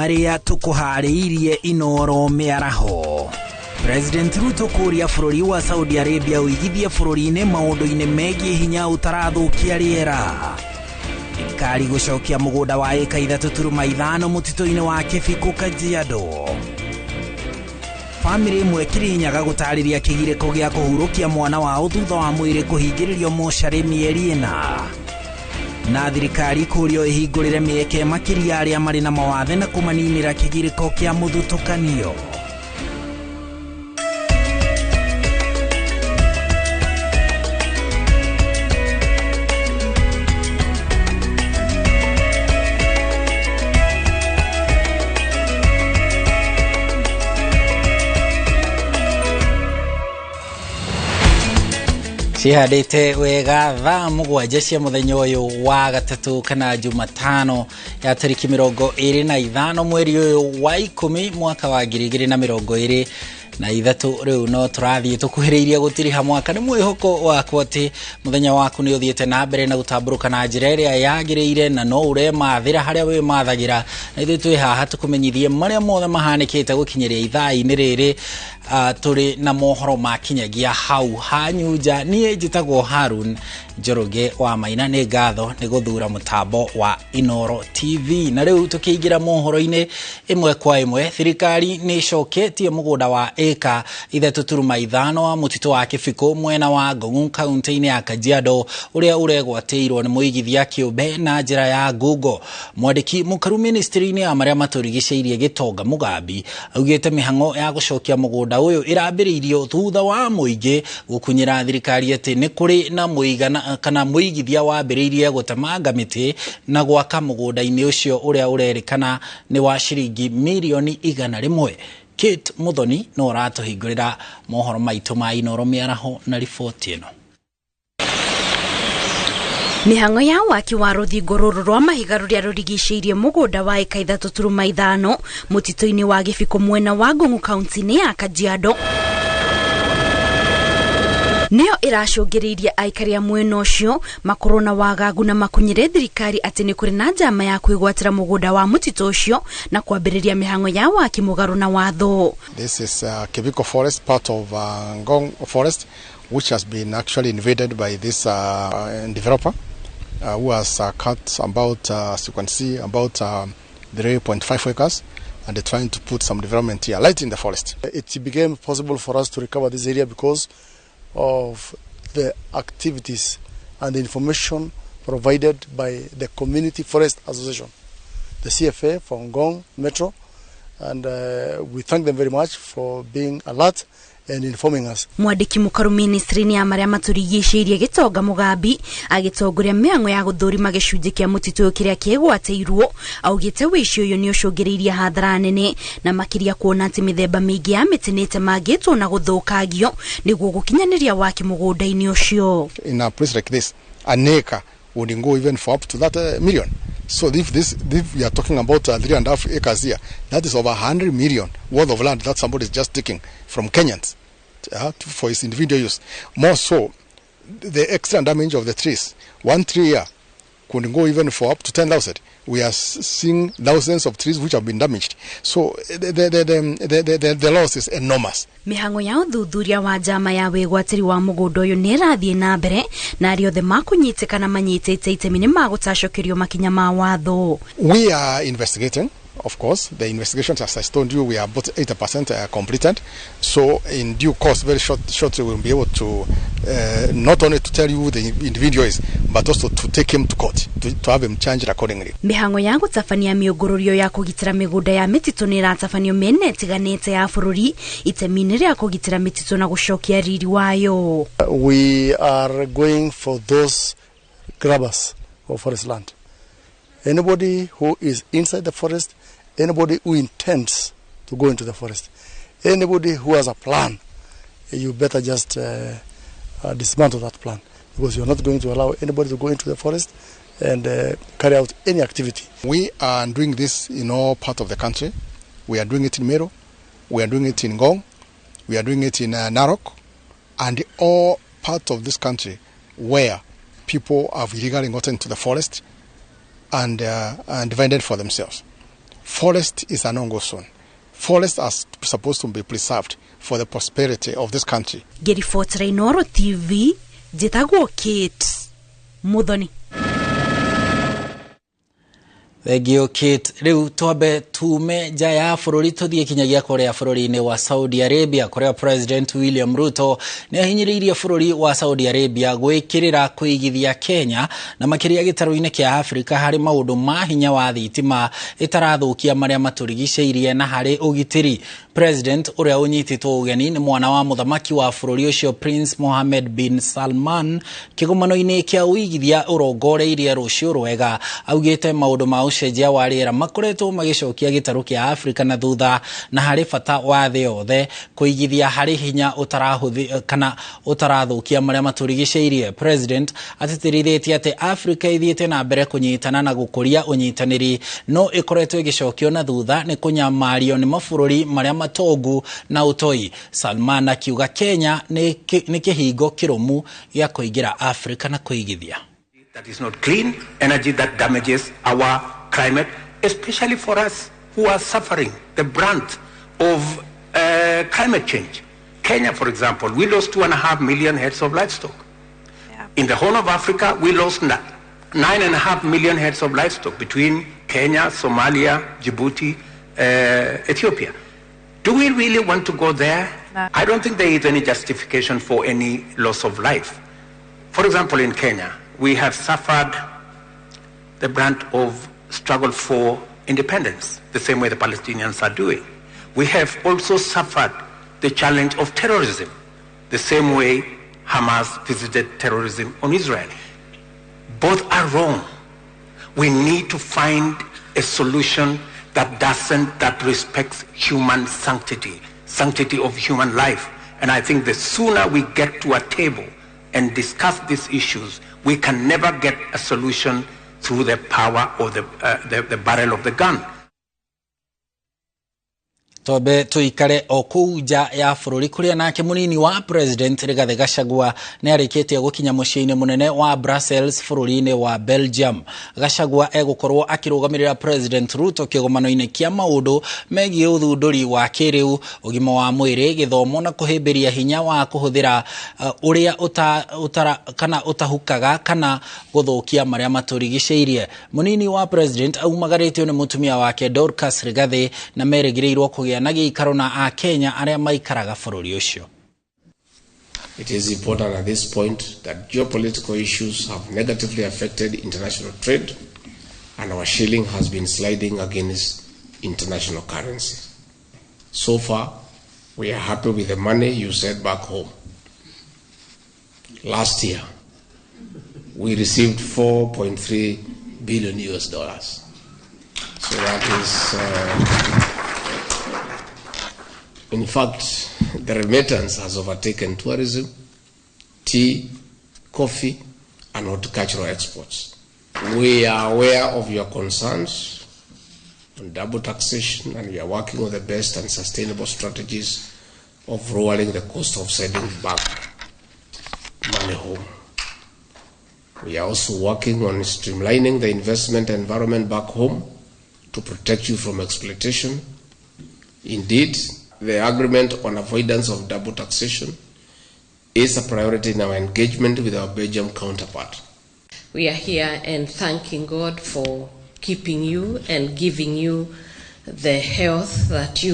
Marĩa tũkũharĩirie Inooro mĩaraho. President Ruto kũria bũrũri wa Saudi Arabia ũigithie bũrũri-inĩ maũndũ-inĩ megiĩ hinya ũtarathũkia rĩera. Thirikari gũcokia mũgũnda wa ĩka 3.5 mũtitũ-inĩ wa Kĩbikũ Kajiado. Famĩlĩ ĩmwe Kirinyaga gũtarĩria kĩgirĩko gĩa kũhurũkia mwana wao thutha wa mwĩrĩ kũhingĩrĩrio mocarĩ mĩeri 4. Na thirikari kũrio ĩhingũrĩre mĩeke makĩria arĩa marĩ na mawathe na kũmaninĩra kĩgirĩko kĩa mũthutũkanio. Cihandĩte wega thaa 7 cia mũthenya ũyũ wa gatatũ kana Jumatano ya tarĩki 25 mweri ũyũ wa 10 mwaka wa 2023. Rĩu no tũrathiĩ tũkuhĩrĩirie gũtiriha mwaka. Nĩ mwĩhoko wakwa atĩ mũthenya waku nĩ ũthiĩte na mbere na gũtambũrũka na njĩra ĩrĩa yagĩrĩire na no ũremathĩra harĩa wĩmathagĩra, na ithuĩ twĩ haha tũkũmenyithie marĩa mothe mahanĩkĩte gũkinyĩria ithaa-inĩ rĩrĩ. Tũrĩ na mohoro makinyagia hau hanyunja. Niĩ njĩtagwo Harun Njoroge wa Maina, nĩ ngatho nĩ gũthura mũtambo wa Inooro TV. Na rĩu tũkĩingĩra mohoro-inĩ ĩmwe kwa ĩmwe, thirikari nĩ ĩcoketie mũgũnda wa ĩka 3.5 wa mũtitũ wa Kĩbikũ mwena wa Ngong'u kaunti-inĩ ya Kajiado ũrĩa ũregwatĩirwo nĩ mũigithia kĩũmbe na njĩra ya ngungo. Mwandĩki mũkaru ministry-inĩ ya marĩa matũrigicĩirie Gĩtonga Mũgambi augĩte mĩhang'o ya gũcokia mũgũnda ũyũ ĩrambĩrĩirio thutha wa mũingĩ gũkunyĩra thirikari atĩ nĩ kũrĩ na mũigana kana mũigithia wambĩrĩirie gũtemanga mĩtĩ na gwaka mũgũnda-inĩ ũcio ũrĩa ũrerĩkana nĩ wa ciringi mirioni 100. Kate Muthoni no aratũhingũrĩra mohoro maitũ ma Inooro mĩaraho na riboti ĩno. Mĩhang'o ya waki wa rũthingo rũrũ rwa mahiga rũrĩa rũrigicĩirie mũgũnda wa ĩka 3.5 mũtitũ-inĩ wa Gĩbikũ mwena wa Ngong'u kaunti-inĩ ya Kajiado nĩyo ĩracũngĩrĩirie aikari a mwena ũcio makorwo na wagagu na makunyĩre thirikari atĩ nĩ kũrĩ na njama ya kwĩgwatĩra mũgũnda wa mũtitũ ũcio na kwambĩrĩria mĩhang'o ya waki mũgarũ na watho. This is Kibiko Forest, part of Ngong Forest, which has been actually invaded by this developer who has cut about, as you can see, about 3.5 acres, and they're trying to put some development here, right in the forest. It became possible for us to recover this area because of the activities and the information provided by the Community Forest Association, the CFA for Ngong Metro, and we thank them very much for being alert and informing us. Mwandĩki mũkaru ministry-inĩ ya marĩa matũrigicĩirie Gĩtonga Mũgambi agĩtongoria mĩhang'o ya gũthũrima gĩcunjĩ kĩa mũtitũ ũyũ kĩrĩa kĩgwatĩirwo augĩte wĩici ũyũ nĩ ũcũngĩrĩirie hathara nene na makĩria kuona atĩ mĩthemba mĩingĩ ya mĩtĩ nĩĩtemangĩtwo na gũthũkangio nĩguo gũkinyanĩria waki mũgũnda-inĩ ũcio. In a place like this, an acre would go even for up to that million. So if we are talking about 3.5 acres here, that is over 100 million worth of land that somebody is just taking from Kenyans for his individual use. More so, the extra damage of the trees. One tree here could go even for up to 10,000. We are seeing thousands of trees which have been damaged. So the loss is enormous. Mĩhang'o ya ũthuthuria wa njama ya wĩgwatĩri wa mũgũnda ũyũ nĩ ĩrathiĩ na mbere na arĩa othe makũnyitĩkana manyitĩte itemi nĩ magũtacũkĩrio makinya ma watho. We are investigating. Of course, the investigations, as I told you, we are about 80% completed. So in due course, very shortly, we'll be able to not only to tell you who the individual is, but also to take him to court, to have him charged accordingly. Mĩhang'o ya gũtabania mĩũngũrũrio ya kũgitĩra mĩgũnda ya mĩtitũ nĩ ĩratabanio mĩena ĩtiganĩte ya bũrũri itemi-inĩ rĩa kũgitĩra mĩtitũ na gũcokia riri wayo. We are going for those grabbers of forest land. Anybody who is inside the forest, anybody who intends to go into the forest, anybody who has a plan, you better just dismantle that plan, because you're not going to allow anybody to go into the forest and carry out any activity. We are doing this in all parts of the country. We are doing it in Meru, we are doing it in Ngong, we are doing it in Narok, and all parts of this country where people have illegally gotten into the forest and divided for themselves. Forest is a no-go zone. Forests are supposed to be preserved for the prosperity of this country. Ngĩribotera Inooro TV, njĩtagwo Kate Muthoni. Thengio Kate. Rĩu twambe tume nja ya bũrũri tũthiĩ kinyagia kũrĩa bũrũri-inĩ wa Saudi Arabia, kũrĩa President William Ruto nĩ ahinyĩrĩirie bũrũri wa Saudi Arabia gwĩkĩrĩra kũigithia Kenya na makĩria gĩtarũ-inĩ kĩa Afrika harĩ maũndũ ma hinya wa thitima ĩtarathũkia marĩa matũrigicĩirie na harĩ ũgitĩri. President ũrĩa ũnyitĩtwo ũgeni nĩ mwana wa mũthamaki wa bũrũri ũcio Prince Mohammed bin Salman kĩgomano-inĩ kĩa ũigithia ũrongoreirie rũciũ rwega, augĩte maũndũ ma ũcenjia wa rĩera makoretwo magĩcokia gĩtarũ kĩa Afrika na thutha na harĩ bata wa thĩ yothe kũigithia harĩ hinya ũtarahũthi kana ũtarathũkia marĩa matũrigicĩirie. President atĩtĩrithĩtie atĩ Afrika ĩthiĩte na mbere kũnyitana na gũkũria ũnyitanĩri no ĩkoretwo ĩgĩcokio na thutha nĩ kũnyamario nĩ mabũrũri marĩa matongu na ũtoi. Salman akiuga Kenya nĩ kĩhingo kĩrũmu gĩa kũingĩra Afrika na kũigithia. That is not clean energy that damages our climate, especially for us who are suffering the brunt of climate change. Kenya, for example, we lost 2.5 million heads of livestock. Yeah. In the Horn of Africa, we lost 9.5 million heads of livestock between Kenya, Somalia, Djibouti, Ethiopia. Do we really want to go there? No. I don't think there is any justification for any loss of life. For example, in Kenya, we have suffered the brunt of struggle for independence, the same way the Palestinians are doing. We have also suffered the challenge of terrorism, the same way Hamas visited terrorism on Israel. Both are wrong. We need to find a solution that that respects human sanctity, sanctity of human life. And I think the sooner we get to a table and discuss these issues, we can never get a solution through the power or the barrel of the gun. Twambe tuikare o kũu nja ya bũrũri kũrĩa nake mũnini wa President Rigathi Gachagua nĩ arĩkĩtie gũkinya mũciĩ-inĩ mũnene wa Brussels bũrũri-inĩ wa Belgium. Gachagua egũkorwo akĩrũgamĩrĩra President Ruto kĩgomano-inĩ kĩa maũndũ megiĩ ũthundũri wa kĩrĩu, ũgima wa mwĩrĩ, gĩthomo na kũhĩmbĩria hinya wa kũhũthĩra ũrĩa kana ũtahukaga kana gũthũkia marĩa matũrigicĩirie. Mũnini wa President aumagarĩtio nĩ mũtumia wake Dorcas Rigathi na merĩgĩrĩirwo kũgĩa na gĩikaro na Akenya arĩa maikaraga bũrũri ũcio. It is important at this point that geopolitical issues have negatively affected international trade and our shilling has been sliding against international currencies. So far, we are happy with the money you sent back home. Last year, we received $4.3 billion US. So that is, in fact, the remittance has overtaken tourism, tea, coffee, and horticultural exports. We are aware of your concerns on double taxation, and we are working on the best and sustainable strategies of lowering the cost of sending back money home. We are also working on streamlining the investment environment back home to protect you from exploitation. Indeed, the agreement on avoidance of double taxation is a priority in our engagement with our Belgium counterpart. We are here and thanking God for keeping you and giving you the health that you